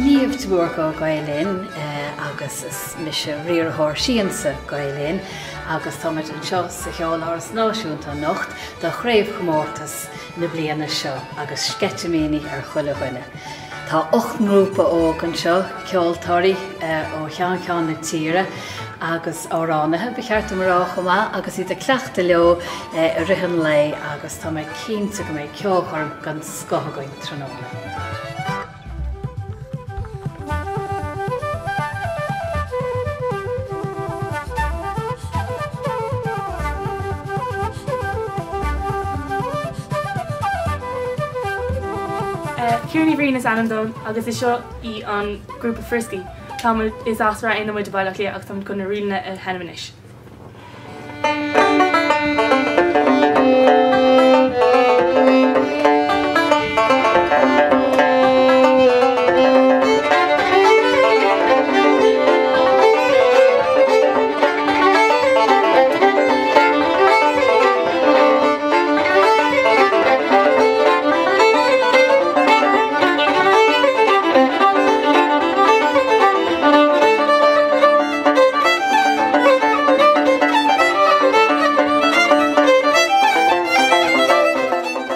Niamh de Búrca ó Gael Linn agus is mise riarthóir Siansa Gael Linn agus táimid anseo sa Cheoláras Náisiúnta anocht do chraobhchomórtas na bliana seo agus sceitimíní ar chuile dhuine. Tá 8 ngrúpa óg anseo, ceoltóirí ó cheann ceann na tíre agus amhránaithe, ba cheart dom a rá chomh maith, agus iad ag cleachtadh leo i rith an lae agus tá mé cinnte go mbeidh ceolchoirm den scoth againn tráthnóna. Ciara Ní Bhriain is ainm dom agus is seo í an grúpa Frisky. Táimid, is as Ráth Éanna muid i Baile Átha Cliath agus táimid chun na ríleanna a sheinm anois.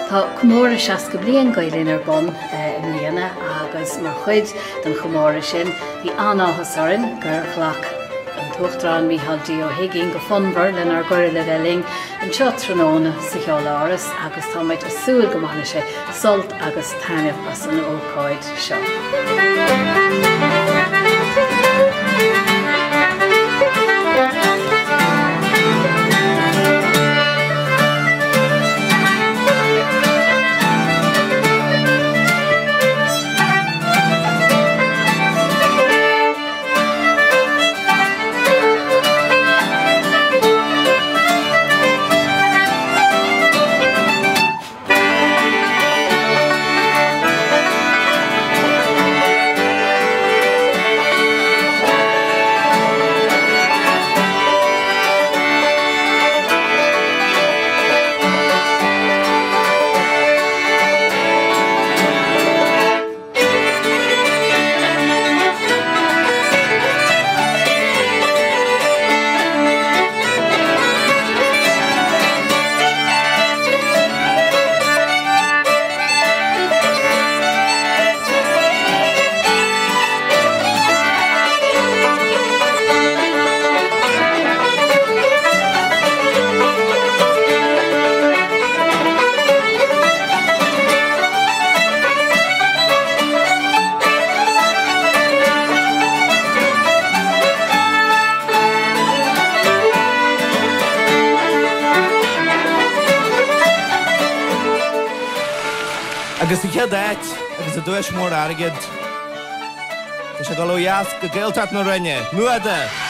Tá comóradh 60 bliain Gael Linn ar bun i mbliana agus mar chuid den chomóradh sin bhí an-áthas orainn gur ghlac an tUachtarán Micheál D. Ó hUigínn go fonnmhar lenár gcuireadh le bheith linn anseo tráthnóna sa Cheoláras agus táimid ag súil go mbainfidh sé sult agus taitneamh as an ócáid seo. Agus sa chéad áit, agus an duais mór airgid, tá sé ag dul ó dheas go Gaeltacht na Rinne, Nuada!